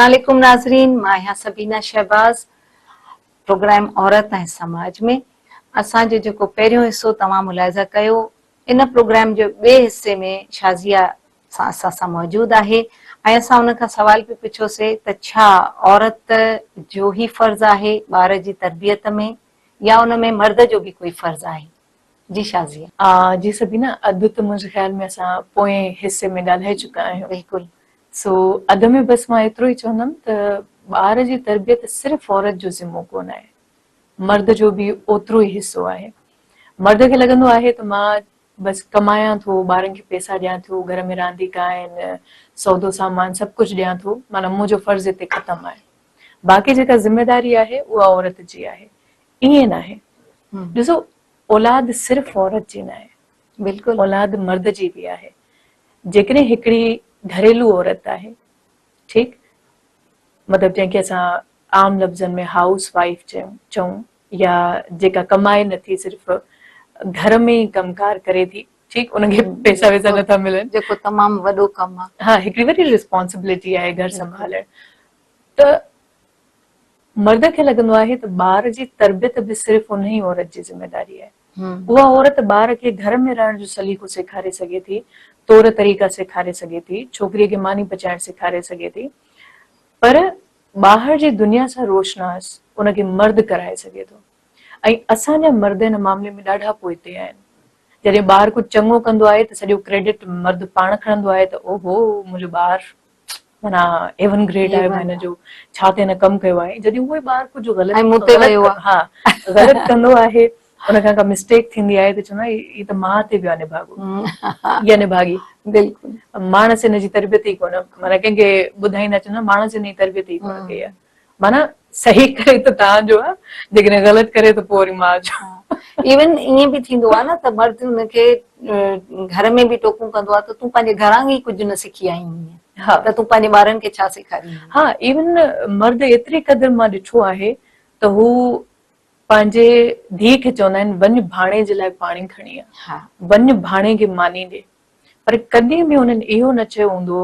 السلام عليڪم ناظرين مان آهيان سبينا شهباز پروگرام عورت ۽ سماج ۾ اسان جو جيڪو پهريون حصو توهان ملاحظه ڪيو ان پروگرام جو ٻئي حصي ۾ شازيه سان اسان سان موجود آهي ۽ اسان ان کان سوال به پڇيوسي ته ڇا عورت جو ئي فرض آهي ٻار جي تربيت ۾ يا ان ۾ مرد جو به ڪوئي فرض آهي جي شازيه. جي سبينا اڌ ته منهنجي خيال ۾ اسان پوئين حصي ۾ ڳالهائي چڪا آهيون. بلڪل. سو اڌ ۾ بس مان ايترو ئي چوندم ته ٻار جي تربيت صرف عورت جو ذمو ڪونه آهي مرد جو به اوترو ئي حصو آهي. مرد کي لڳندو آهي ته مان بس ڪمايان ٿو ٻارن کي پيسا ڏيان ٿو گهر ۾ رانديڪا آهن سودو سامان سڀ ڪجهه ڏيان ٿو معنيٰ منهنجو فرض هتي ختم آهي باقي جيڪا ذميداري آهي اها عورت جي آهي ائين ناهي. ڏسو اولاد صرف عورت جي ناهي. بلڪل. اولاد مرد جي به آهي. جيڪڏهن هڪڙي گهريلو عورت آهي ٺيڪ مطلب جنهن کي اسان عام لفظن ۾ هائوس وائيف چئون يا جيڪا ڪمائي نٿي صرف گهر ۾ ئي ڪم ڪار ڪري ٿي ٺيڪ ان کي پيسا ويسا نٿا ملن جيڪو تمام وڏو ڪم آهي. ها هڪڙي وڏي ريسپانسبلٽي آهي گهر سنڀالڻ ته مرد کي لڳندو آهي ته ٻار جي تربيت به صرف انهي عورت جي ذميداري آهي. اها عورت ٻار کي گهر ۾ رهڻ جو سليقو سيکاري سگهي ٿي، طور طريقا سيکاري سگهي ٿي، ڇوڪريء کي ماني پچائڻ سيکاري سگهي ٿي، پر ٻاهر جي دنيا سان روشناس ان کي مرد ڪرائي سگهي ٿو. ۽ اسان جا مرد ان معاملي ۾ ڏاڍا پوئتي آهن. جڏهن ٻار ڪجهه چڱو ڪندو آهي ته سڄو ڪريڊٽ مرد پاڻ کڻندو آهي ته اوهو منهنجو ٻار معنيٰ اي ون گريڊ آهي هن جو ڇا ته هن ڪم ڪيو آهي جڏهن اهو ئي ٻار ڪجهه غلط ۽ مون تي ويو آهي ها غلط ڪندو آهي ان کان ڪا مسٽيڪ ٿيندي آهي ته چوندا هي ته ماء تي ويو آهي نڀاڳو يا نڀاڳي بلڪل ماڻس هن جي تربيت ئي ڪونه معنيٰ ڪنهن کي ٻڌائيندا چوندا ماڻس هن جي تربيت ئي ڪونه ڪئي آهي معنيٰ صحيح ڪري ته توهان جو آهي جيڪڏهن غلط ڪري ته پوء وري ماء جو. ايون ائين به ٿيندو آهي نه ته مرد هن کي گهر ۾ به ٽوڪون ڪندو آهي ته تون پنهنجي گهران ئي ڪجهه نه سکي آئي آهين ها ته تون پنهنجي ٻارن کي ڇا سيکاريندين. ها ايون مرد ايتري قدر مان ڏٺو آهي ته هو پنهنجي ڌيء کي چوندا آهن وڃ ڀاڻي جي لاء پاڻي کڻي آ وڃ ڀاڻي کي ماني ڏي. پر ڪڏهن به هنن اهو نه چيو هوندو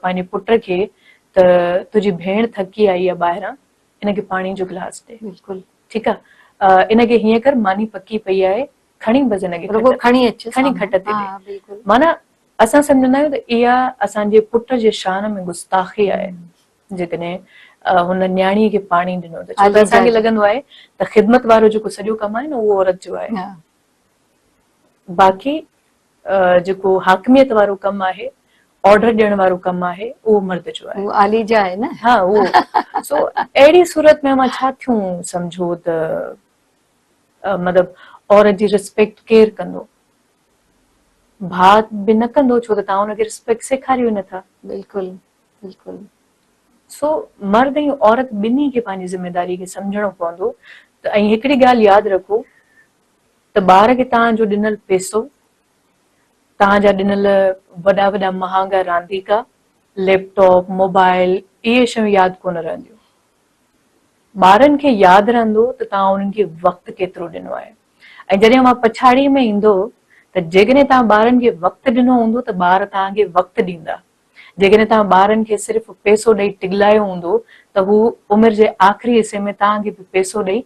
پنهنجي پٽ کي ته تنهنجي ڀيڻ ٿڪي آئي آهي ٻاهران ان کي پاڻي جو گلاس ڏي. بلڪل. ٺيڪ آ ان کي هيئن ڪر ماني پڪي پئي آهي کڻي بس ان کي رڳو کڻي اچ کڻي کٽ تي ڏي. ها بلڪل. معنيٰ اسان سمجهندا آهيون ته اها اسان جي پٽ جي شان ۾ گستاخي آهي جيڪڏهن هن نياڻي کي پاڻي ڏنو ته ڇو ته اسان کي لڳندو آهي ته خدمت وارو جيڪو سڄو ڪم آهي نه اهو عورت جو آهي. باقي جيڪو حاڪميت وارو ڪم آهي، آرڊر ڏيڻ وارو ڪم آهي، اهو مرد جو آهي. اهو عاليجا آهي نه. ها اهو. سو اهڙي صورت ۾ اوهان ڇا ٿيون سمجهو ته مطلب عورت جي ريسپيڪٽ ڪير ڪندو؟ ڀاء به نه ڪندو ڇو ته توهان ان کي ريسپيڪٽ سيکاريو ئي نه ٿا. بلڪل بلڪل. سو مرد ۽ عورت ٻنهي کي پنهنجي ذميداري کي سمجهڻو پوندو ته ۽ هڪڙي ڳالهه ياد رکو ته ٻار کي توهان جو ڏنل پئسو، توهان جا ڏنل وڏا وڏا مهانگا رانديڪا، ليپ ٽاپ، موبائل، اهي شيون ياد ڪونه رهنديون. ٻارن کي ياد رهندو ته توهان انهن کي وقت ڪيترو ڏنو آهي ۽ جڏهن اوهان پڇاڙيء ۾ ايندو ته جيڪڏهن توهان ٻارن کي وقت ڏنو هوندو ته ٻار توهان کي وقت ڏيندا. جيڪڏهن توهان ٻارن کي صرف پئسو ڏئي ٽڳلايو هوندو ته هو عمر جي آخري حصي ۾ توهان کي به پئسو ڏئي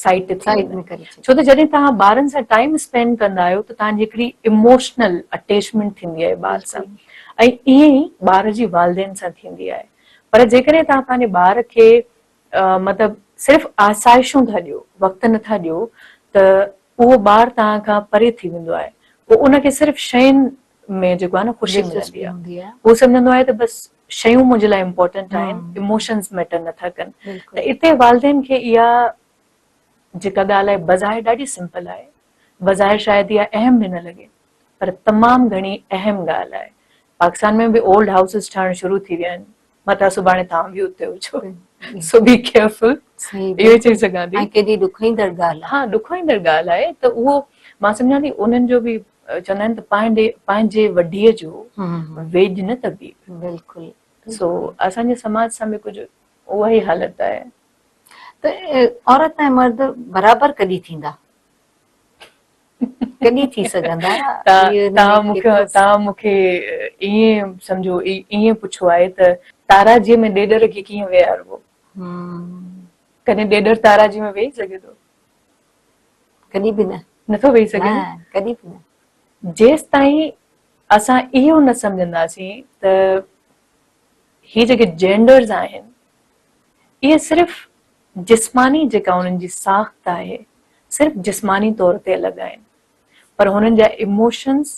سائيڊ تي ٿي ويندا ڇو ته جڏهن توهان ٻارن سان ٽائيم اسپينڊ ڪندا آهيو ته توهان جي هڪڙي اموشنل اٽيچمينٽ ٿيندي آهي ٻار سان ۽ ائين ئي ٻار جي والدين سان ٿيندي آهي پر جيڪڏهن توهان پنهنجي ٻار کي مطلب صرف آسائشون ٿا ڏيو وقت نٿا ڏيو ته اهو ٻار توهان کان پري ٿي ويندو آهي پوء ان کي صرف شين ۾ جيڪو آهي نه خوشي ملندي آهي هو سمجهندو آهي ته بس شيون منهنجي لاء امپورٽنٽ آهن اموشنز ميٽر نٿا ڪن ته اتي والدين کي اها جيڪا ڳالهه آهي بظاهر ڏاڍي سمپل آهي بظاهر شايد اها اهم به نه لڳي پر تمام گهڻي اهم ڳالهه آهي پاڪستان ۾ به اولڊ هائوسز ٺهڻ شروع ٿي ويا آهن متان سڀاڻي توهان به اتي هجو سو بي ڪيئرفل اهو ئي چئي سگهان ٿي ۽ ڪيڏي ڏکوئيندڙ ڳالهه آهي ها ڏکوئيندڙ ڳالهه آهي ته اهو مان سمجهان ٿي انهن جو به چوندا آهن ته پنهنجي پنهنجي وڍيء جو ويڄ نه طبيب. بلڪل. سو اسان جي سماج سان به ڪجهه اها ئي حالت آهي. ته عورت ۽ مرد برابر ڪڏهن ٿيندا؟ ڪڏهن ٿي سگهندا؟ توهان مون کي توهان مون کي ائين سمجهو ائين پڇيو آهي ته تاراجيء ۾ ڏيڏر کي ڪيئن ويهاربو؟ ڪڏهن ڏيڏر تاراجيء ۾ ويهي سگهي ٿو؟ ڪڏهن به نه. نٿو ويهي سگهي نه؟ ڪڏهن به نه. جيستائين اسان اهو نه سمجهنداسين ته هي جيڪي جينڊرز آهن اهي صرف جسماني جيڪا انهن جي ساخت آهي صرف جسماني طور تي الڳ آهن پر هنن جا ايموشنز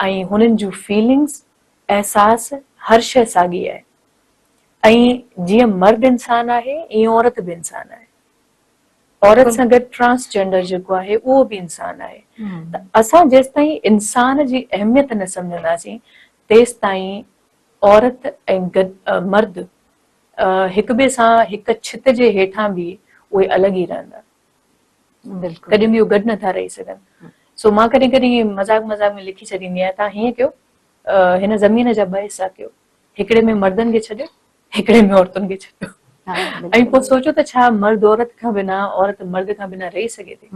۽ هنن جون فيلنگز احساس هر شيء ساڳي آهي ۽ جيئن مرد انسان آهي ائين عورت به انسان آهي عورت سان گڏ ٽرانس جينڊر جيڪو آهي اهو به انسان آهي ته اسان جيستائين انسان جي اهميت نه سمجهنداسين تيستائين عورت ۽ مرد هڪ ٻئي سان هڪ ڇت جي هيٺان به اهي الڳ ئي رهندا. بلڪل. ڪڏهن به اهي گڏ نٿا رهي سگهن. سو مان ڪڏهن ڪڏهن ائين مذاق مذاق ۾ لکي ڇڏيندي آهيان توهان هيئن ڪيو هن زمين جا ٻه حصا ڪيو هڪڙي ۾ مردن کي ڇڏيو هڪڙي ۾ عورتن کي ڇڏيو ۽ پوء سوچو ته ڇا مرد عورت کان بنا عورت مرد کان بنا رهي سگهي ٿي؟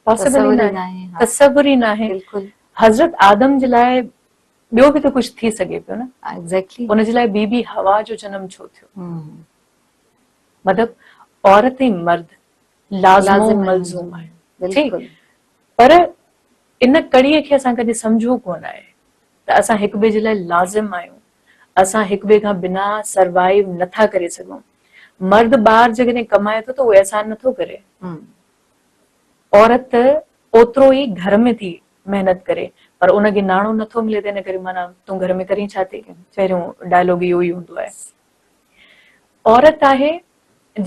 پاسيبل ئي ناهي تصور ئي ناهي. حضرت آدم جي لاء ٻيو به ته ڪجهه ٿي سگهي پيو نه. Exactly. ان جي لاء بي بي حوا جو جنم ڇو ٿيو؟ مطلب عورت ۽ مرد لازم و ملزوم آهن. ٺيڪ پر ان ڪڙي کي اسان ڪڏهن سمجهيو ڪونه آهي ته اسان هڪ ٻئي جي لاء لازم آهيون. اسان هڪ ٻئي کان بنا سروائيو نٿا ڪري سگهون. مرد ٻاهر جيڪڏهن ڪمائي ٿو ته اهو احسان نٿو ڪري. عورت اوترو ئي گهر ۾ ٿي محنت ڪري پر ان کي ناڻو نٿو ملي ته ان ڪري معنيٰ تون گهر ۾ ڪرين ڇا ٿي؟ پهريون ڊائلاگ اهو ئي هوندو آهي. عورت آهي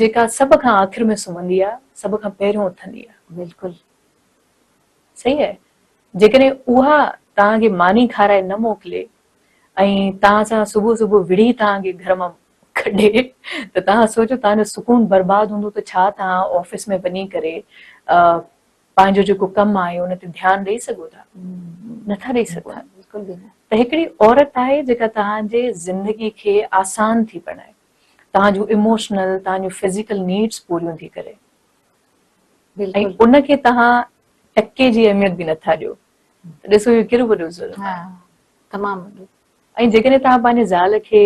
جيڪا سڀ کان آخر ۾ سمهندي آهي سڀ کان پهريون اٿندي آهي. بلڪل صحيح آهي جيڪڏهن اها توهان کي ماني کارائي نه موڪلي ۽ توهان سان صبح صبح وڙهي توهان کي گهر مان ڪڍي ته توهان سوچو توهان جو سڪون برباد هوندو ته ڇا توهان آفيس ۾ وڃي ڪري پنهنجو جيڪو ڪم آهي ان تي ڌيان ڏئي سگهو ٿا؟ نٿا ڏئي سگهو. بلڪل به نه. ته هڪڙي عورت آهي جيڪا توهان جي زندگي کي آسان ٿي بڻائي، توهان جون ايموشنل، توهان جون فزيڪل نيڊس پوريون ٿي ڪري ۽ ان کي توهان ٽڪي جي اهميت به نٿا ڏيو ته ڏسو اهو ڪيڏو وڏو ظلم آهي. تمام وڏو. ۽ جيڪڏهن توهان پنهنجي زال کي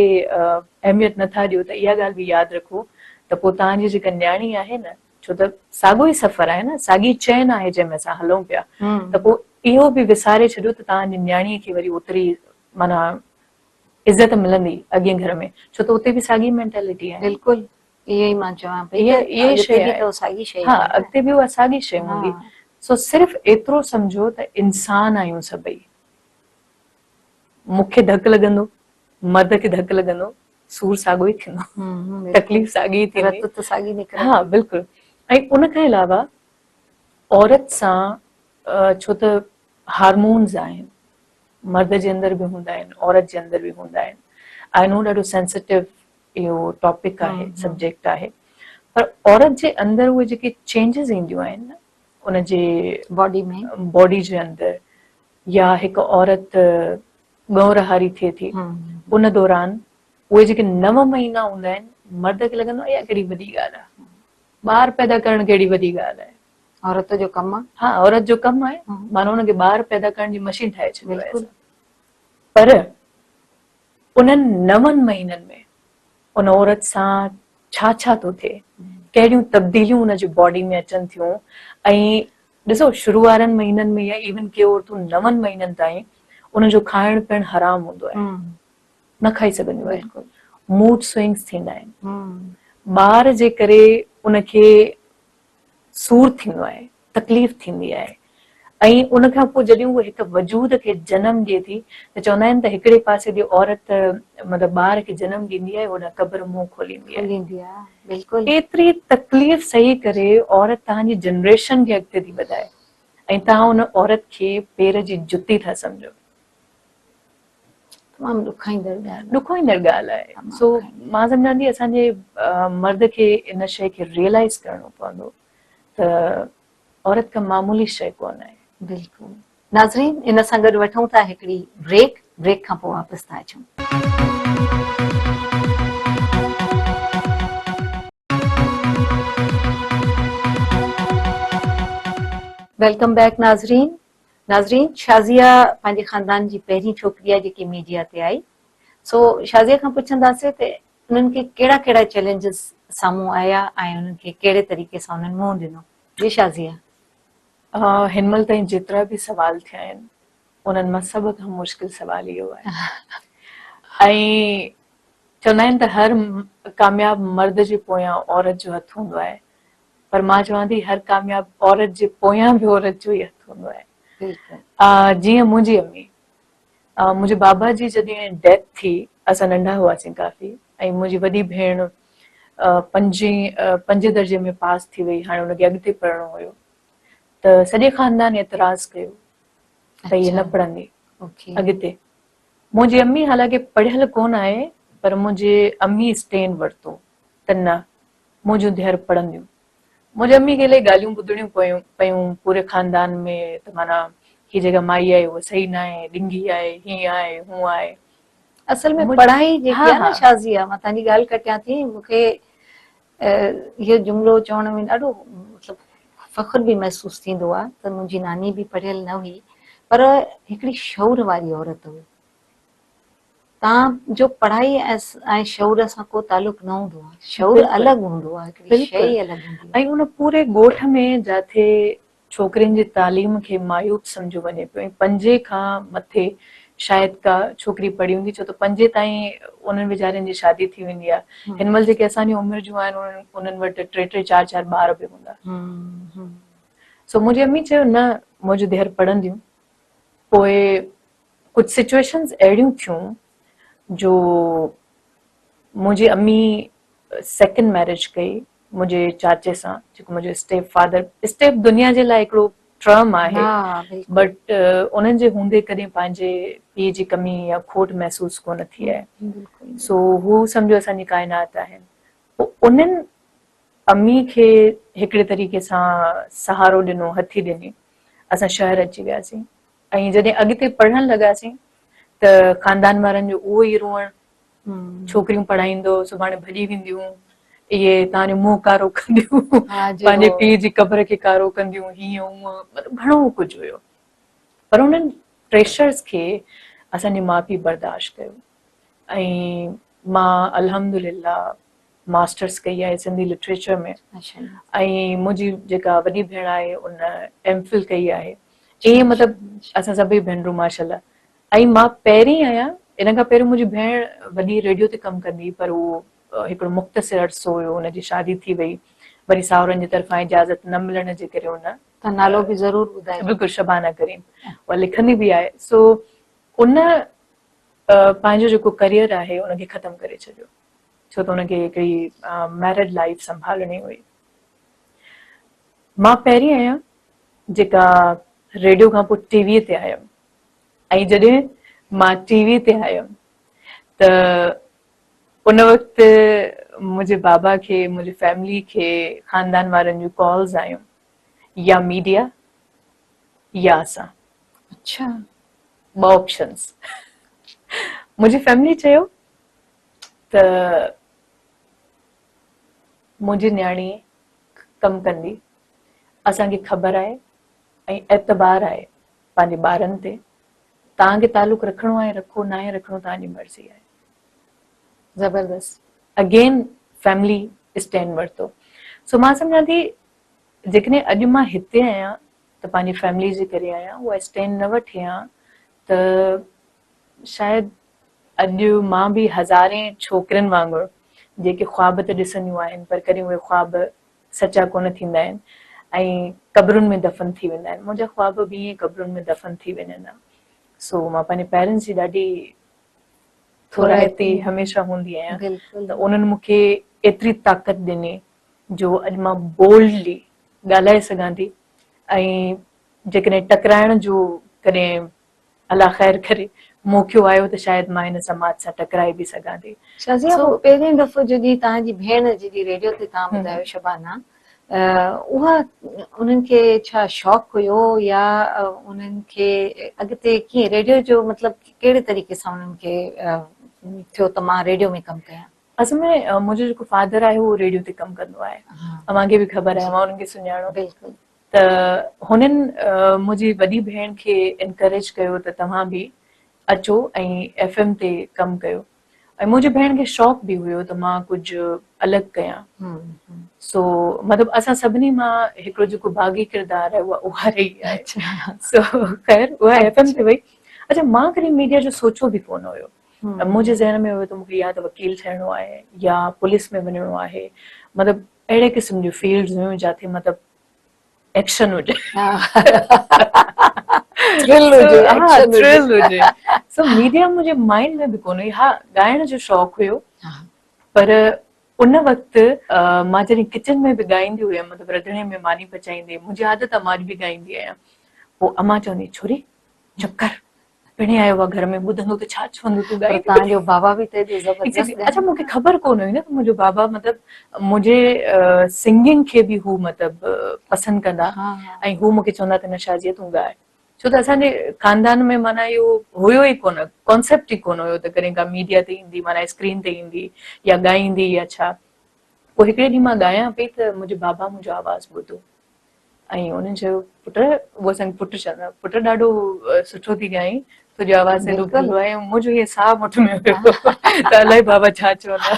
اهميت نٿا ڏيو ته اها ڳالهه به ياد رکو ته پوء توهان جي جيڪا نياڻي آهي نه ڇو ته ساڳيو ئي سفر آهي نه ساڳي چين آهي جنهن ۾ اسان هلون پيا ته پوء اهو به وساري ڇڏيو ته توهان جي نياڻي کي وري اوتري معنيٰ عزت ملندي اڳئين گهر ۾ ڇو ته اتي به ساڳي مينٽيلٽي آهي. بلڪل اهو ئي مان چوان پئي ته اڳتي به ته ساڳي شيء ها اڳتي به اها ساڳي شيء هوندي سو صرف ايترو سمجهو ته انسان آهيون سڀئي مون کي ڌڪ لڳندو، مرد کي ڌڪ لڳندو، سور ساڳيو ئي ٿيندو، تڪليف ساڳي ئي ٿيندي، رت ته ساڳي نڪرندي. ها بلڪل. ۽ ان کان علاوه عورت سان ڇو ته هارمونز آهن، مرد جي اندر به هوندا آهن، عورت جي اندر به هوندا آهن. آء نو ڏاڍو سينسيٽو اهو ٽاپڪ آهي، سبجيڪٽ آهي، پر عورت جي اندر اهي جيڪي چينجز اينديون آهن نه ان جي باڊي ۾، باڊي جي اندر يا هڪ عورت ڳئون رهاري ٿئي ٿي ان دوران اهي جيڪي 9 مهينا هوندا آهن مرد کي لڳندو آهي اها ڪهڙي وڏي ڳالهه آهي ٻار پيدا ڪرڻ ڪهڙي وڏي ڳالهه آهي عورت جو ڪم آهي ها عورت جو ڪم آهي معنيٰ ان کي ٻار پيدا ڪرڻ جي مشين ٺاهي ڇڏيو آهي پر انهن 9 مهينن ۾ ان عورت سان ڇا ڇا ٿو ٿئي ڪهڙيون تبديليون ان جي باڊي ۾ اچن ٿيون ۽ ڏسو شروع وارن مهينن ۾ يا ايون ڪي عورتون نون مهينن تائين انهن جو کائڻ پيئڻ حرام هوندو آهي نه کائي سگهنديون آهن موڊ سوئنگس ٿيندا آهن ٻار جي ڪري ان کي سور ٿيندو آهي تڪليف ٿيندي آهي ۽ ان کان پوء جڏهن هوء هڪ وجود کي جنم ڏئي ٿي ته چوندا آهن ته هڪڙي پاسي جي عورت مطلب ٻار کي جنم ڏيندي آهي هوڏانهن قبر منهن کوليندي آهي. کوليندي آهي بلڪل. ايتري تڪليف سهي ڪري عورت توهان جي جنريشن کي اڳتي ٿي وڌائي ۽ توهان ان عورت کي پير جي جتي ٿا سمجهو. تمام ڏکائيندڙ ڳالهه آهي. ڏکوئيندڙ ڳالهه آهي. سو مان سمجهان ٿي اسان جي مرد کي ان شيء کي ريئلائيز ڪرڻو پوندو ته عورت ڪا معمولي شيء ڪونه آهي. بلڪل ناظرين ان سان گڏ وٺون ٿا هڪڙي بريڪ، بريڪ کان پوء واپس ٿا اچون. Welcome back ناظرين. ناظرين شازيه پنهنجي خاندان جي پهرين ڇوڪري آهي جيڪي ميڊيا تي آئي سو شازيه کان پڇنداسين ته انهن کي ڪهڙا ڪهڙا چئلينجز سامهون آيا ۽ انهن کي ڪهڙي طريقي سان انهن منهن ڏنو جي شازيه. هن مهل تائين جيترا به سوال ٿيا آهن انهن مان سڀ کان مشڪل سوال اهو آهي ۽ چوندا آهن ته هر ڪامياب مرد جي پويان عورت جو هٿ هوندو آهي پر مان چوان ٿي هر ڪامياب عورت جي پويان به عورت جو ئي هٿ هوندو آهي. جيئن منهنجي امي، منهنجي بابا جي جڏهن ڊيٿ ٿي اسان ننڍا هئاسين ڪافي ۽ منهنجي وڏي ڀيڻ پنجين پنجين درجي ۾ پاس ٿي وئي هاڻي ان کي اڳتي پڙهڻو هيو ته سڄي خاندان اعتراض ڪيو ته هي نه پڙهندي اڳتي. منهنجي امي حالانڪه پڙهيل ڪونه آهي پر منهنجي امي اسٽينڊ ورتو ته نه منهنجون ڌيئر پڙهنديون. منهنجي امي کي الائي ڳالهيون ٻڌڻيون پيون پيون پوري خاندان ۾ ته معنيٰ هي جيڪا مائي آهي اها صحيح ناهي، ڏنگي آهي، هيئن آهي، هونئن آهي. اصل ۾ پڙهائي جيڪي آهي نه شازيه مان تنهنجي ڳالهه ڪٽيان ٿي مون کي اهو جملو چوڻ ۾ ڏاڍو مطلب فخر به محسوس ٿيندو آهي ته منهنجي ناني به پڙهيل نه هئي پر هڪڙي شعور واري عورت هئي. تان جو پڙهائي ۽ شعور سان ڪو تعلق نه هوندو آهي شعور الڳ هوندو آهي هڪڙي شيء ئي الڳ هوندي آهي. ۽ ان پوري ڳوٺ ۾ جاٿي ڇوڪرين جي تعليم کي معيوب سمجهيو وڃي پيو ۽ پنجين کان مٿي شايد ڪا ڇوڪري پڙهي هوندي ڇو ته پنجين تائين انهن ويچارين جي شادي ٿي ويندي آهي هن مهل جيڪي اسان جي عمر جون آهن انهن وٽ ٽي ٽي چار چار ٻار به هوندا سو منهنجي امي چيو نه منهنجون ڌيئر پڙهنديون پوء ڪجهه سچوئيشنز اهڙيون ٿيون جو منهنجي امي سيڪنڊ ميريج ڪئي منهنجي چاچي سان جيڪو منهنجو اسٽيپ فادر اسٽيپ دنيا جي لاء هڪڙو ٽرم آهي بٽ انهن جي هوندي ڪڏهن پنهنجي پيء جي ڪمي يا کوٽ محسوس ڪونه ٿي آهي سو هو سمجهو اسان جي ڪائنات آهن پوء انهن امي کي هڪڙي طريقي سان سهارو ڏنو هٿي ڏني اسان شهر اچي وياسين ۽ جڏهن اڳتي پڙهڻ لڳاسين ته خاندان وارن جو اهو ئي روئڻ، ڇوڪريون پڙهائيندو، سڀاڻي ڀڄي وينديون، اهي توهان جو منهن ڪارو ڪنديون، پنهنجي پيء جي قبر کي ڪارو ڪنديون، هيئن هونئن مطلب گهڻو ڪجهه هيو. پر انهن پريشرز کي اسان جي ماء پيء برداشت ڪيو ۽ مان الحمدلله ماسٽرس ڪئي آهي سنڌي لٽريچر ۾ ۽ منهنجي جيڪا وڏي ڀيڻ آهي ان ايم فل ڪئي آهي ائين مطلب اسان سڀئي ڀينرون ماشاء الله ۽ مان پهرين آهيان ان کان پهريون منهنجي ڀيڻ وڏي ريڊيو تي ڪم ڪندي هئي پر اهو هڪڙو مختصر عرصو هيو ان جي شادي ٿي وئي وري ساهرن جي طرفان اجازت نه ملڻ جي ڪري ان تان نالو به ضرور ٻڌائجو. بلڪل شبانه ڪريم اها لکندي به آهي سو ان پنهنجو جيڪو ڪريئر آهي ان کي ختم ڪري ڇڏيو ڇو ته ان کي هڪڙي ميرڊ لائيف سنڀالڻي هئي. مان پهرين آهيان جيڪا ريڊيو کان پوء ٽي وي تي آيم ۽ جڏهن مان ٽي وي تي آيم ته ان وقت منهنجي بابا کي منهنجي فيملي کي خاندان وارن جون ڪالز آيون يا ميڊيا يا اسان. اڇا. ٻه آپشنز. منهنجي فيملي چيو ته منهنجي نياڻي ڪم ڪندي، اسان کي خبر آهي ۽ اعتبار آهي پنهنجي ٻارن تي، توهان کي تعلق رکڻو آهي رکو ناهي رکڻو توهان جي مرضي آهي. زبردست. اگين فيملي اسٽينڊ ورتو. سو مان سمجهان ٿي جيڪڏهن اڄ مان هتي آهيان ته پنهنجي فيملي جي ڪري آهيان، اها اسٽينڊ نه وٺي ها ته شايد اڄ مان به هزارين ڇوڪرين وانگر جيڪي خواب ته ڏسنديون آهن پر ڪڏهن اهي خواب سچا ڪونه ٿيندا آهن ۽ قبرن ۾ دفن ٿي ويندا آهن منهنجا خواب به ائين قبرن ۾ دفن ٿي وڃن ها سو مان پنهنجي پيرنٽس جي ڏاڍي ٿورائتي هميشه هوندي آهيان ته انهن مون کي ايتري طاقت ڏني جو اڄ مان بولڊلي ڳالهائي سگهان ٿي ۽ جيڪڏهن ٽڪرائڻ جو ڪڏهن الله خير ڪري موقعو آيو ته شايد مان هن سماج سان ٽڪرائي به سگهان ٿي. شازيه پوء پهرين دفعو جڏهن توهان جي ڀيڻ جڏهن ريڊيو تي توهان ٻڌايو شبانه اها انهن کي ڇا شوق هيو يا انهن کي اڳتي ڪيئن ريڊيو جو مطلب ڪهڙي طريقي سان انهن کي ٿيو ته مان ريڊيو ۾ ڪم ڪيان؟ اصل ۾ منهنجو جيڪو فادر آهي اهو ريڊيو تي ڪم ڪندو آهي اوهان کي به خبر آهي اوهان انهن کي سڃاڻو. بلڪل. ته هنن منهنجي وڏي ڀيڻ کي انڪريج ڪيو ته توهان به اچو ۽ ايف ايم تي ڪم ڪيو ۽ منهنجي ڀيڻ کي شوق به هيو ته مان ڪجهه الڳ ڪيان سو مطلب اسان سڀني مان هڪڙو جيڪو باغي ڪردار آهي اها اها رهي آهي سو خير اها ايف ايم تي وئي اڇا مان ڪڏهن ميڊيا جو سوچيو به ڪونه هيو منهنجي ذهن ۾ هيو ته مونکي يا ته وڪيل ٺهڻو آهي يا پوليس ۾ وڃڻو آهي مطلب اهڙي قسم جون فيلڊز هيون جاٿي مطلب ايڪشن هجي ٿرل هجي ايڪشن ٿرل هجي سو ميڊيا منهنجي مائنڊ ۾ به ڪونه هئي ها ڳائڻ جو شوق هيو پر ان وقت مان جڏهن ڪچن ۾ به ڳائيندي هيم مطلب رڌڻي ۾ ماني پچائيندي منهنجي عادت آهي مان اڄ به ڳائيندي آهيان پوء امان چوندي ڇوري چپ ڪر پڻهين آيو آ گهر ۾ ٻڌندو ته ڇا چوندو تون ڳائي پر توهان جو بابا به ته ايڏو زبردست ڳائيندو اڇا مون کي خبر ڪونه هئي نه ته منهنجو بابا مطلب منهنجي سنگنگ کي به هو مطلب پسند ڪندا ۽ هو مون کي چوندا ته نه شازيه تون ڳاء ڇو ته اسان جي خاندان ۾ معنيٰ اهو هيو ئي ڪونه ڪانسيپٽ ئي ڪونه هيو ته ڪڏهن ڪا ميڊيا تي ايندي معنيٰ اسڪرين تي ايندي يا ڳائيندي يا ڇا پوء هڪڙي ڏينهن مان ڳايان پئي ته منهنجي بابا منهنجو آواز ٻڌو ۽ انهن چيو پٽ اهو اسان کي پٽ چوندا پٽ ڏاڍو سٺو ٿي ڳائين تنهنجو آواز ايڏو ڀلو آهي منهنجو هيئن ساهه مٺ ۾ هيو ته الائي بابا ڇا چوندا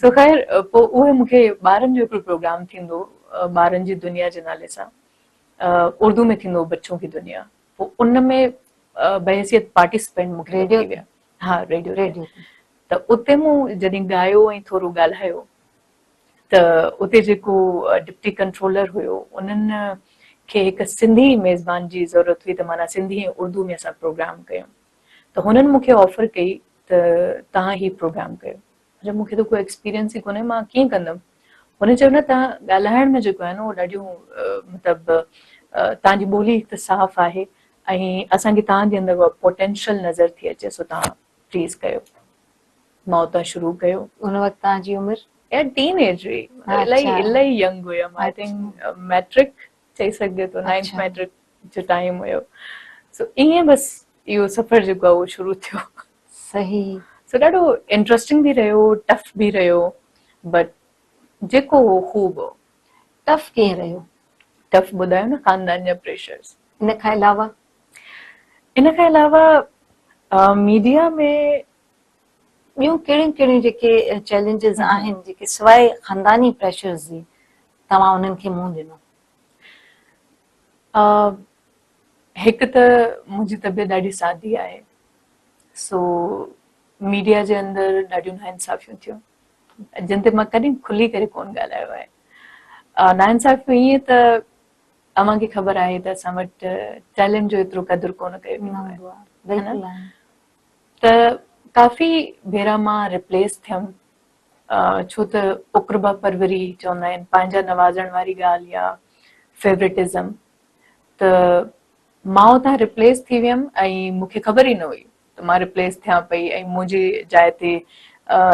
سو خير پوء اهي مون کي ٻارن جو هڪڙو پروگرام ٿيندو ٻارن جي دنيا جي نالي سان اردو ۾ ٿيندو بچون ڪي دنيا پوء ان ۾ بحيثيت پارٽيسپينٽ مون کي وٺي ويا ها ريڊيو ريڊيو ته اتي مون جڏهن ڳايو ۽ ٿورو ڳالهايو ته اتي جيڪو ڊپٽي ڪنٽرولر هيو انهن کي هڪ سنڌي ميزبان جي ضرورت هئي ته معنيٰ سنڌي ۽ اردو ۾ اسان پروگرام ڪيون ته هنن مون کي آفر ڪئي ته توهان هي پروگرام ڪيو جو مون کي ته ڪو ايڪسپيرينس ئي ڪونهي مان ڪيئن ڪندم هن چيو نه توهان ڳالهائڻ ۾ جيڪو آهي نه اهو ڏاڍيون مطلب توهان جي ٻولي هڪ ته صاف آهي ۽ اسان کي توهان جي اندر اها پوٽينشل نظر ٿي اچي سو توهان پليز ڪيو مان اتان شروع ڪيو. ان وقت توهان جي عمر؟ يار ٽين ايج هئي الاهي الاهي ينگ هيم I think matric چئي سگهجي ٿو نائنٿ ميٽرڪ جو ٽائيم هيو سو ائين بس اهو سفر جيڪو آهي اهو شروع ٿيو. صحيح. سو ڏاڍو انٽرسٽنگ به رهيو ٽف به رهيو بٽ جيڪو هو خوب هو. ٽف ڪيئن رهيو؟ ٽف ٻڌايو نه خاندان جا پريشرز. ان کان علاوه؟ ان کان علاوه ميڊيا ۾ ٻيون ڪهڙيون ڪهڙيون جيڪي چئلينجز آهن جيڪي سواء خانداني پريشرز جي توهان انهن کي منهن ڏنو؟ هڪ ته منهنجي طبيعت ڏاڍي سادي آهي سو ميڊيا جي اندر ڏاڍيون ناانصافيون ٿيون جن تي مان ڪڏهن کلي ڪري ڪونه ڳالهايو آهي. ناانصافيون ائين ته اوهان کي خبر آهي ته اسان وٽ ٽيلنٽ جو ايترو قدر ڪونه ڪيو ويندو آهي ته ڪافي ڀيرا مان ريپليس ٿيم ڇو ته اقربا پروري چوندا آهن پنهنجا نوازڻ واري ڳالهه يا فيورٽزم ته مان اتان ريپليس ٿي ويم ۽ مون کي خبر ئي نه هئي ته مان ريپليس ٿيان پئي ۽ منهنجي جاء تي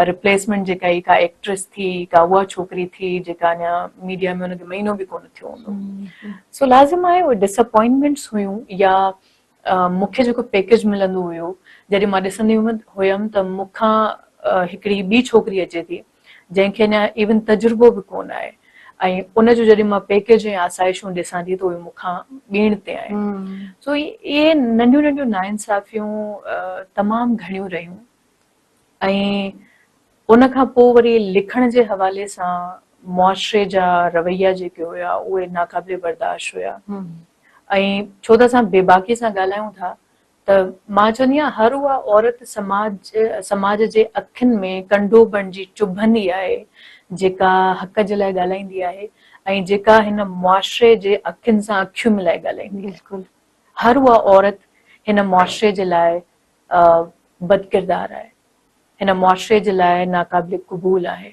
ريپليسمينٽ جيڪا هئي ڪا ايڪٽريس ٿي ڪا اها ڇوڪري ٿي جيڪا اڃا ميڊيا ۾ ان کي مهينو به ڪونه ٿيو هوندو سو لازم آهي اهي ڊساپوائنٽمينٽس هيون يا مون کي جيڪو پيڪيج ملندو هيو جڏهن مان ڏسندي هيم ته مون کان هڪڙي ٻي ڇوڪري اچي ٿي جنهن کي اڃا ايون تجربو به ڪونه آهي ۽ ان جو جڏهن مان پيڪيج ۽ آسائشون ڏسان ٿي ته اهي مون کان ٻيڻ تي آهن سو اهي ننڍيون ننڍيون ناانصافيون تمام گهڻيون رهيون ۽ ان کان پوء وري لکڻ جي حوالي سان معاشري جا رويا جيڪي هيا اهي ناقابل برداشت هيا ۽ ڇو ته اسان بيباڪي سان ڳالهايون ٿا ته مان چوندي آهيان هر اها عورت سماج سماج جي اکين ۾ ڪنڊو بڻجي چڀندي آهي جيڪا حق جي لاء ڳالهائيندي آهي ۽ جيڪا هن معاشري جي اکين سان اکيون ملائي ڳالهائيندي آهي. بلڪل. هر اها عورت هن معاشري جي لاء بدڪردار آهي. هن معاشري جي لاء ناقابل قبول آهي.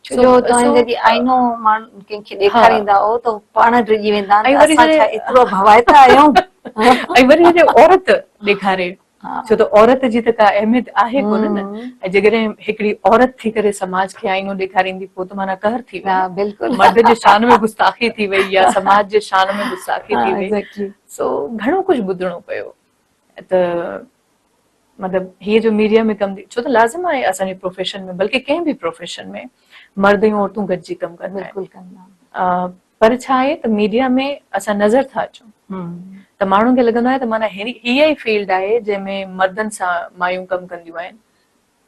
ڇو جو توهان جڏهن آئينو ماڻهن ڪنهن کي ڏيکاريندا آهيو ته هو پاڻ ڊڄي ويندا آهن ته اسان ڇا ايترو ڀوائتا آهيون. ۽ وري جڏهن عورت ڏيکاري ڇو ته عورت جي ته ڪا اهميت آهي ڪونه نه ۽ جيڪڏهن هڪڙي عورت ٿي ڪري سماج کي آئينو ڏيکاريندي پوء ته معنيٰ قهر ٿي ويو نه مرد جي شان ۾ گستاخي ٿي وئي يا سماج جي شان ۾ گستاخي ٿي وئي سو گهڻو ڪجهه ٻڌڻو پيو ته مطلب هي جو ميڊيا ۾ ڪم ڇو ته لازم آهي اسان جي پروفيشن ۾ بلڪه ڪنهن به پروفيشن ۾ مرد ۽ عورتون گڏجي ڪم ڪندا آهن بلڪل ڪندا آهن. پر ڇا آهي ته ميڊيا ۾ اسان نظر ٿا اچون ته ماڻهن کي لڳندو آهي ته معنيٰ هيء ئي فيلڊ آهي جنهن ۾ مردن سان مايون ڪم ڪنديون آهن.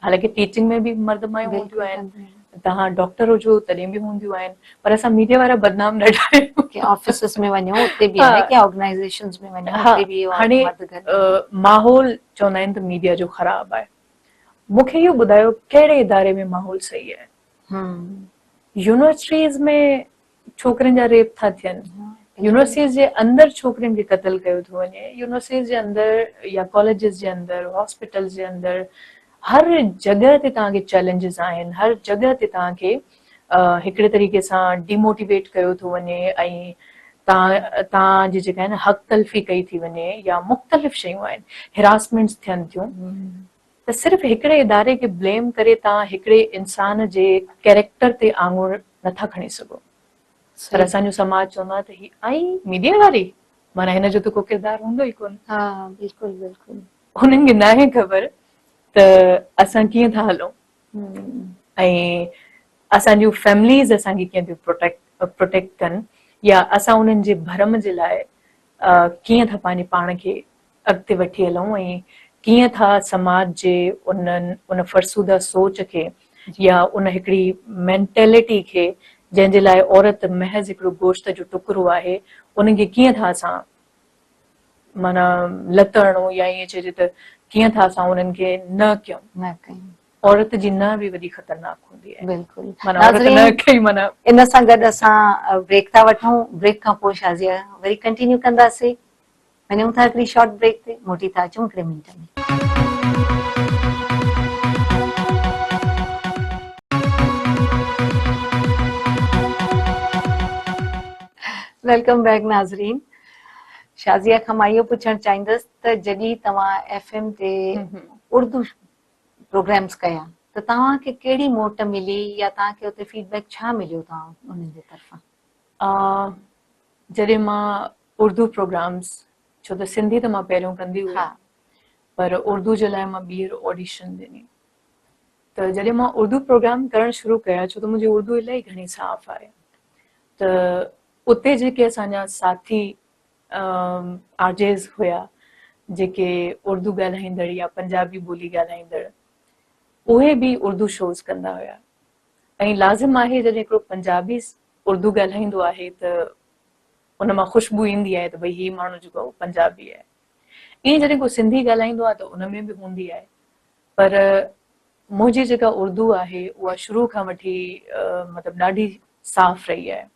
حالانڪه ٽيچنگ ۾ به مرد مايون هونديون آهن، توهان ڊاڪٽر هجو تڏهن به هونديون آهن، پر اسان ميڊيا وارا بدنام ڏاڍا آهيون. ڪي آفيسز ۾ وڃو اتي به آهي، ڪي آرگنائيزيشنز ۾ وڃو اتي به هاڻي ماحول چوندا آهن ته ميڊيا جو خراب آهي. مون کي اهو ٻڌايو ڪهڙي اداري ۾ ماحول صحيح آهي؟ يونيورسٽيز ۾ ڇوڪرين جا ريپ ٿا ٿين، يونيورسٽيز جي اندر ڇوڪرين کي قتل ڪيو ٿو وڃي، يونيورسٽيز جي اندر يا ڪاليجز جي اندر، هاسپيٽلز جي اندر، هر جڳهه تي توهان کي چئلينجز آهن، هر جڳهه تي توهان کي هڪڙي طريقي سان ڊيموٽيويٽ ڪيو ٿو وڃي ۽ توهان توهان جي جيڪا آهي نه حق تلفي ڪئي ٿي وڃي يا مختلف شيون آهن، هراسمينٽس ٿين ٿيون. ته صرف هڪڙي اداري کي بليم ڪري توهان هڪڙي انسان جي ڪيريڪٽر تي آڱر نٿا کڻي سگهو. پر اسان جو سماج چوندو آهي ته هي آئي ميڊيا واري معنيٰ هن جو ته ڪو ڪردار هوندو ئي ڪونه. ها بلڪل بلڪل. هنن کي ناهي خبر ته اسان ڪيئن ٿا هلون ۽ اسان جون فيمليز اسان کي ڪيئن ٿيون پروٽيڪٽ پروٽيڪٽ ڪن يا اسان انهن جي ڀرم جي لاء ڪيئن ٿا پنهنجي پاڻ کي اڳتي وٺي هلون ۽ ڪيئن ٿا سماج جي انهن ان فرسوده سوچ کي يا ان هڪڙي مينٽيلٽي کي جنهن جي لاء عورت محض هڪڙو گوشت جو ٽڪرو آهي ان کي ڪيئن ٿا اسان معنيٰ لت هڻون يا ائين چئجي ته ڪيئن ٿا اسان انهن کي نه ڪيون. نه ڪيون. عورت جي نه به وڏي خطرناڪ هوندي آهي. بلڪل معنيٰ عورت نه ڪئي معنيٰ. ان سان گڏ اسان بريڪ ٿا وٺون بريڪ کان پوء شازيه وري ڪنٽينيو ڪنداسي. وڃون ٿا هڪڙي شارٽ بريڪ تي، موٽي ٿا اچون هڪڙي منٽ ۾. Welcome back ناظرين، شازيه کان مان اهو پڇڻ چاهيندس ته جڏهن توهان ايف ايم تي اردو پروگرامز ڪيا ته توهان کي ڪهڙي موٽ ملي يا توهان کي اتي فيڊ بيڪ ڇا مليو توهان انهن جي طرفان؟ جڏهن مان اردو پروگرامز ڇو ته سنڌي ته مان پهريون ڪندي هئي پر اردو جي لاء مان ٻيهر آڊيشن ڏني ته جڏهن مان اردو پروگرام ڪرڻ شروع ڪيا ڇو ته منهنجي اردو الاهي گهڻي صاف آهي ته اتي جيڪي اسان جا ساٿي آر جيز هيا جيڪي اردو ڳالهائيندڙ يا پنجابي ٻولي ڳالهائيندڙ اهي به اردو شوز ڪندا هيا ۽ لازم آهي جڏهن هڪڙو پنجابي اردو ڳالهائيندو آهي ته ان مان خوشبو ايندي آهي ته ڀئي هي ماڻهو جيڪو آهي اهو پنجابي آهي. ائين جڏهن ڪو سنڌي ڳالهائيندو آهي ته ان ۾ به هوندي آهي. پر منهنجي جيڪا اردو آهي اها شروع کان وٺي مطلب ڏاڍي صاف رهي آهي.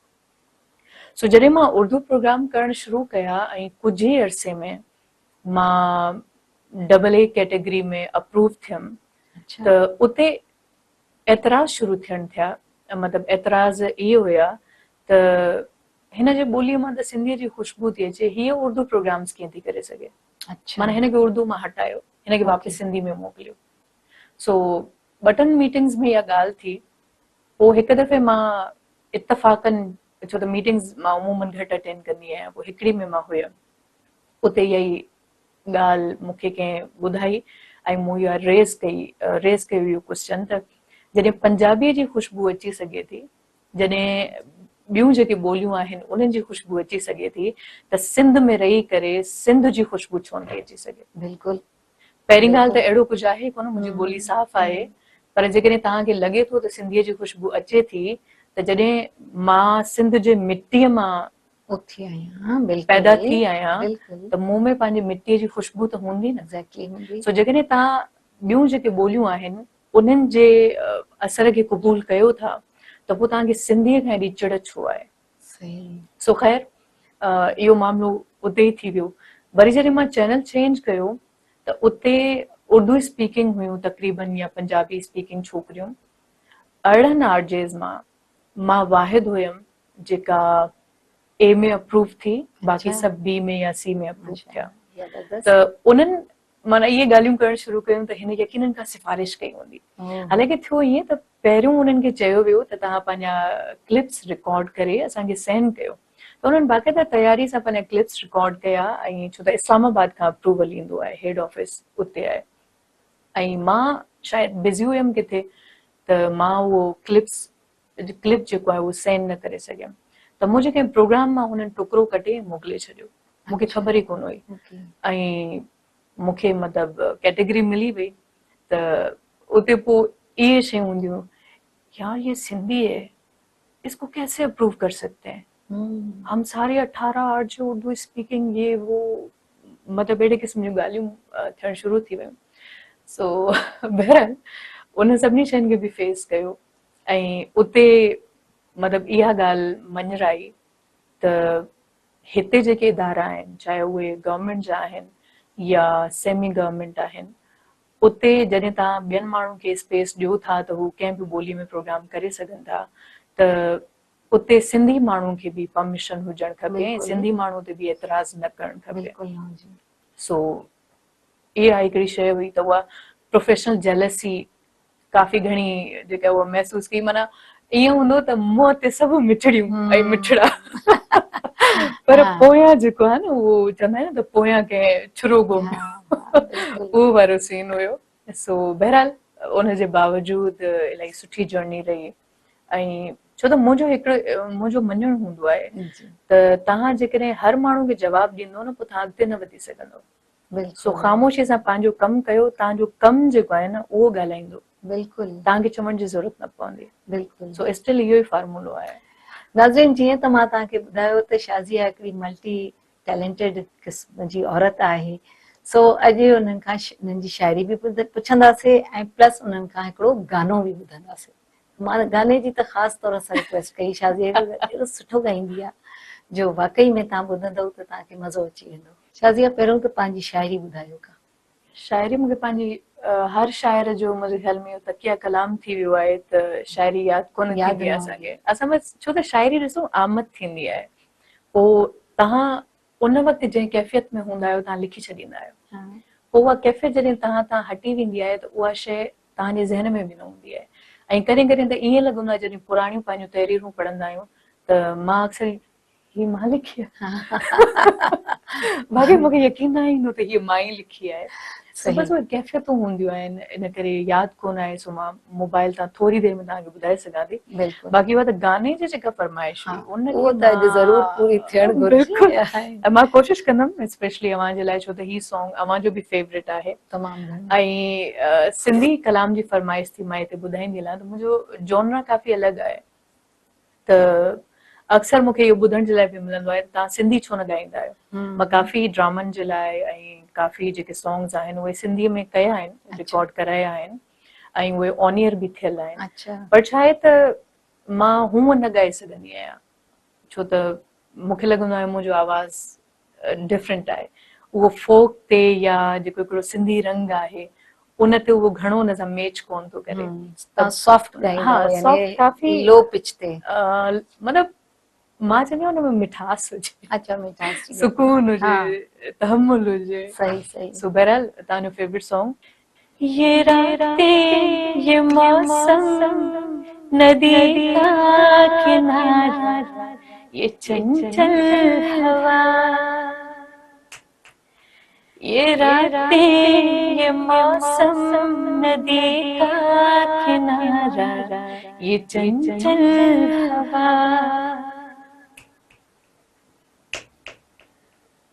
سو جڏهن مان اردو پروگرام ڪرڻ شروع ڪيا ۽ ڪجهه ئي عرصي ۾ مان ڊبل اي ڪيٽيگري ۾ اپروو ٿيم ته اتي اعتراض شروع ٿيڻ ٿيا مطلب اعتراض اهي هيا ته هن جي ٻوليء مان ته سنڌيء جي خوشبو ٿي اچي هيء اردو پروگرامز ڪيئن ٿي ڪري سگهي معنيٰ هن کي اردو مان هٽايو هن کي واپس سنڌي ۾ موڪليو سو ٻه ٽن ميٽنگز ۾ اها ڳالهه ٿي پوء هڪ دفعي مان اتفاقن ڇو ته ميٽنگز مان عمومن گهٽ اٽينڊ ڪندي آهيان پوء هڪڙي ۾ مان هيم اتي اها ئي ڳالهه مون کي ڪنهن ٻڌائي ۽ مون اها ريز ڪئي ريز ڪيو اهو ڪوسچن ته جڏهن پنجابيء جي خوشبو اچي سگهي ٿي جڏهن ٻيون جيڪي ٻوليون آهن انهن جي خوشبو اچي سگهي ٿي ته سنڌ ۾ رهي ڪري سنڌ جي خوشبو ڇو نٿي اچي سگهي. بلڪل. پهرين ڳالهه ته اهڙو ڪجهه آهي ڪونه منهنجي ٻولي صاف آهي پر جيڪڏهن توهان کي لڳي ٿو ته سنڌيء جي خوشبو اچي ٿي ته جڏهن مان سنڌ جي مٽيء مان اٿي آهيان بلڪل پيدا ٿي آهيان ته مون ۾ پنهنجي مٽيء جي خوشبو ته هوندي نه. ايگزيڪٽلي هوندي. سو جيڪڏهن توهان ٻيون جيڪي ٻوليون آهن انهن جي اثر کي قبول ڪيو ٿا ته پوء توهان کي سنڌيء کان ايڏي چڙ ڇو آهي؟ سو خير اهو معاملو اتي ئي ٿي ويو. وري جڏهن مان چينل چينج ڪيو ته اتي اردو اسپيڪنگ هيون تقريبن يا پنجابي اسپيڪنگ ڇوڪريون. 18 آر جيز مان مان واحد هيم جيڪا اي ۾ اپروو ٿي باقي سڀ بي ۾ يا سي ۾ اپروو ٿيا ته انهن معنيٰ اهي ڳالهيون ڪرڻ شروع ڪيون ته هن يقينن ڪا سفارش ڪئي هوندي. حالانڪه ٿيو ائين ته پهريون انهن کي چيو ويو ته توهان پنهنجا ڪلپس رڪارڊ ڪري اسان کي سينڊ ڪيو ته انهن باقاعده تياري سان پنهنجا ڪلپس رڪارڊ ڪيا ۽ ڇو ته اسلام آباد کان اپروول ايندو آهي هيڊ آفيس اتي آهي ۽ مان شايد بزي هيم ڪٿي ته مان اهو ڪلپس ڪلپ جيڪو آهي اهو سينڊ نه ڪري سگهيم ته منهنجي ڪنهن پروگرام مان هنن ٽڪرو ڪٽي موڪلي ڇڏيو مون کي خبر ئي ڪونه هئي ۽ مون کي مطلب ڪيٽيگري ملي وئي ته اتي پوء اهي شيون هونديون يار يي سنڌي هي اس ڪو ڪيسي اپروو ڪر سڪتي هين هم ساري اٺارا آر جي اردو اسپيڪنگ يي وو مطلب اهڙي قسم جون ڳالهيون ٿيڻ شروع ٿي ويون سو بهرحال ان سڀني شين کي به فيس ڪيو ۽ اتي مطلب اها ڳالهه مڃرائي ته هتي جيڪي ادارا آهن چاهي اهي گورنمينٽ جا آهن يا سيمي گورنمينٽ آهن اتي جڏهن توهان ٻين ماڻهن کي اسپيس ڏيو ٿا ته هو ڪنهن به ٻولي ۾ پروگرام ڪري سگهن ٿا ته اتي سنڌي ماڻهو کي به پرميشن هجڻ کپي ۽ سنڌي ماڻهو تي به اعتراض نه ڪرڻ کپي. سو اها هڪڙي شيء هئي ته اها پروفيشنل جيلسي ڪافي گهڻي جيڪا اها محسوس ڪئي معنيٰ ائين هوندو ته منهن تي سڀ مٺڙيون ۽ مٺڙا پر پويان جيڪو آهي نه اهو چوندا آهن نه ته پويان ڪنهن ڇرو گهميو اهو وارو سين هيو سو بهرحال ان جي باوجود الاهي سٺي جرني رهي ۽ ڇو ته منهنجو هڪڙو منهنجو مڃڻ هوندو آهي ته توهان جيڪڏهن هر ماڻهو کي جواب ڏيندو نه پوء توهان اڳتي نه وڌي سگهندو سو خاموشي سان پنهنجو ڪم ڪيو توهان جو ڪم جيڪو آهي نه اهو ڳالهائيندو بلڪل توهان کي چوڻ جي ضرورت نه پوندي بلڪل سو اسٽل اهو ئي فارمولو آهي. ناظرين جيئن ته مان توهان کي ٻڌايو ته شازيه هڪڙي ملٽي ٽيلنٽيڊ قسم جي عورت آهي سو اڄ انهن کان انهن جي شاعري به پڇنداسي ۽ پلس انهن کان هڪڙو گانو به ٻڌنداسي مان گاني جي ته خاص طور سان رڪويسٽ ڪئي شازيه ايڏو سٺو ڳائيندي آهي جو واقعي ۾ توهان ٻڌندؤ ته توهان کي مزو اچي ويندو. شازيه پهريون ته پنهنجي شاعري ٻڌايو ڪا. شاعري مونکي پنهنجي هر شاعر جو منهنجي خيال ۾ اهو تڪيه ڪلام ٿي ويو آهي ته شاعري ياد ڪونه ٿيندي آهي اسان کي اسان بس ڇو ته شاعري ڏسو آمد ٿيندي آهي پوء توهان ان وقت جنهن ڪيفيت ۾ هوندا آهيو توهان لکي ڇڏيندا آهيو پوء اها ڪيفيت جڏهن توهان تان هٽي ويندي آهي ته اها شيء توهان جي ذهن ۾ به نه هوندي آهي ۽ ڪڏهن ڪڏهن ته ائين لڳندو آهي جڏهن پراڻيون پنهنجون تحريرون پڙهندا آهيون ته مان اڪثر هي مان لکي آهي باقي مون کي يقين نه ايندو ته هي مان ئي لکي آهي سو بس اهي ڪيفيتون هونديون آهن ان ڪري ياد ڪونه آهي سو مان موبائل تان ٿوري دير ۾ توهان کي ٻڌائي سگهان ٿي باقي اها ته گاني جي جيڪا فرمائش هئي ان کي ته اڄ ضرور پوري ٿيڻ گهرجي مان ڪوشش ڪندم اسپيشلي اوهان جي لاء ڇو ته هي سانگ اوهان جو به فيورٽ آهي تمام گهڻو ۽ سنڌي ڪلام جي فرمائش ٿي مان هتي ٻڌائيندي هلان ته منهنجو جونرا ڪافي الڳ آهي ته اڪثر مون کي اهو ٻڌڻ جي لاء به ملندو آهي ته توهان سنڌي ڇو نه ڳائيندا آهيو مان ڪافي ڊرامن جي لاء ۽ ڪافي جيڪي سانگز آهن اهي سنڌي ۾ ڪيا آهن رڪارڊ ڪرايا آهن ۽ اهي آن ايئر به ٿيل آهن پر ڇا آهي ته مان هونء نه ڳائي سگهندي آهيان ڇو ته مون کي لڳندو آهي منهنجو آواز ڊفرنٽ آهي اهو فوڪ تي يا جيڪو هڪڙو سنڌي رنگ آهي ان تي اهو گهڻو ان سان ميچ ڪون ٿو ڪري تان سافٽ ڳائيندا آهيو يعني ڪافي لو پچ تي مطلب مان چوندي آهيان ان ۾ مٺاس هجي اچها مٺاس سڪون هجي تحمل هجي صحيح صحيح سو بهرحال تان جو فيورٽ سانگ یہ راتين یہ موسم ندي کا کنارا یہ چنچل ہوا یہ راتين یہ موسم ندي کا کنارا یہ چنچل ہوا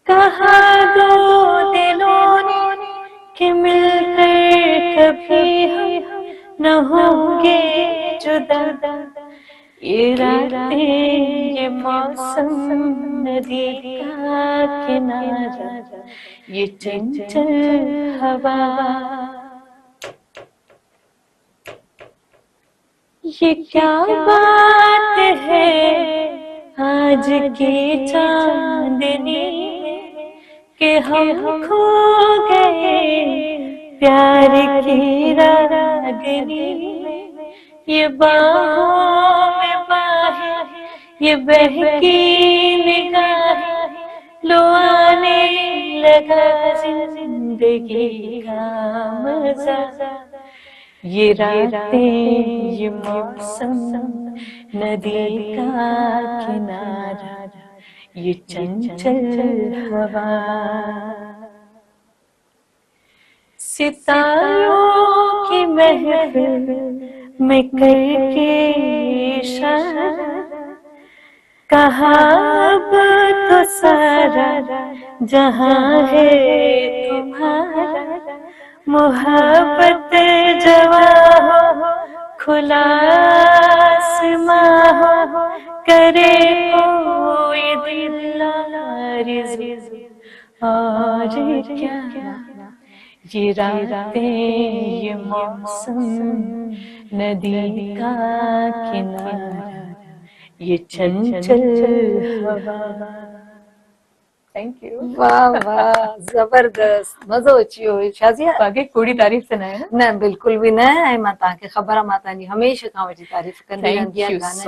کہا دو دلوں نے کہ مل کر کبھی ہم نہ ہوں گے جدا یہ راتیں یہ موسم ندی کا کنارا یہ چنچل ہوا یہ کیا بات ہے آج کی چاندنی میں کہ ہم کھو گئے پیار کی راگنی میں یہ باہوں میں باہیں یہ بہکی نگاہیں لو آنے لگا زندگی کا مزہ یہ راتیں یہ موسم ندی کا کنارا یہ چنچل ہوا ستاروں کی محفل میں کر کے اشارہ ڪها اب تو سارا جهان هي تمهارا محبت جوا هو کلا آسمان هو ڪري ڪوئي دل آرزو اور ڪيا يي راتين يي موسم ندي ڪا ڪنارا يي چنچل هوا. Thank you. واه واه زبردست مزو اچي ويو شازيا. باقي ڪوڙي تعريف ته ناهي نه. نه بلڪل به نه ۽ مان توهان کي خبر آهي مان توهان جي هميشه کان وٺي تعريف ڪندي رهندي آهيان گانن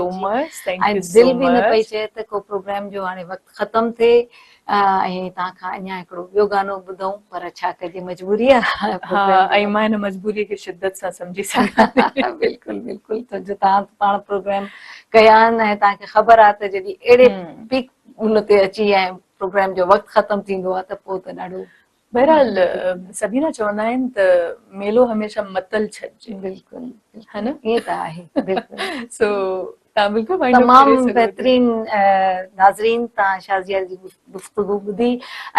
جي ۽ دل به نه پئي چئي ته ڪو پروگرام جو هاڻي وقت ختم ٿئي ۽ توهان کان اڃا هڪڙو ٻيو گانو ٻڌون پر ڇا ڪجي مجبوري آهي. ها ۽ مان هن مجبوري کي شدت سان سمجهي سگهان ٿي. بلڪل بلڪل ڇو جو توهان پاڻ پروگرام ڪيا آهن ۽ توهان کي خبر آهي ته جڏهن اهڙي پيڪ ان تي اچي ۽ پروگرام جو وقت ختم ٿيندو آهي ته پوء ته ڏاڍو. بهرحال سبينا چوندا آهن ته ميلو هميشه متل ڇڏجي. بلڪل ها نه ائين ته آهي بلڪل. سو توهان بلڪل وائنڊ اپ ڪري تمام سگهو ٿا. بهترين ناظرين توهان شازيه جي گفتگو ٻڌي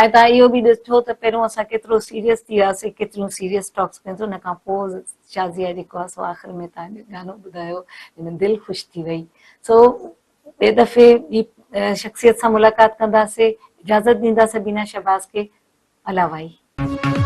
۽ توهان اهو به ڏٺو ته پهريون اسان ڪيترو سيريس ٿي وياسين ڪيتريون سيريس ٽاڪس ڪيون ان کان پوء شازيه جيڪو آهي سو آخر ۾ توهان جو گانو ٻڌايو جنهن ۾ دل خوش ٿي وئي سو ٻئي دفعي ٻي شخصيت سان ملاقات ڪنداسي اجازت ڏيندا سبينا شهباز کي الله واهي.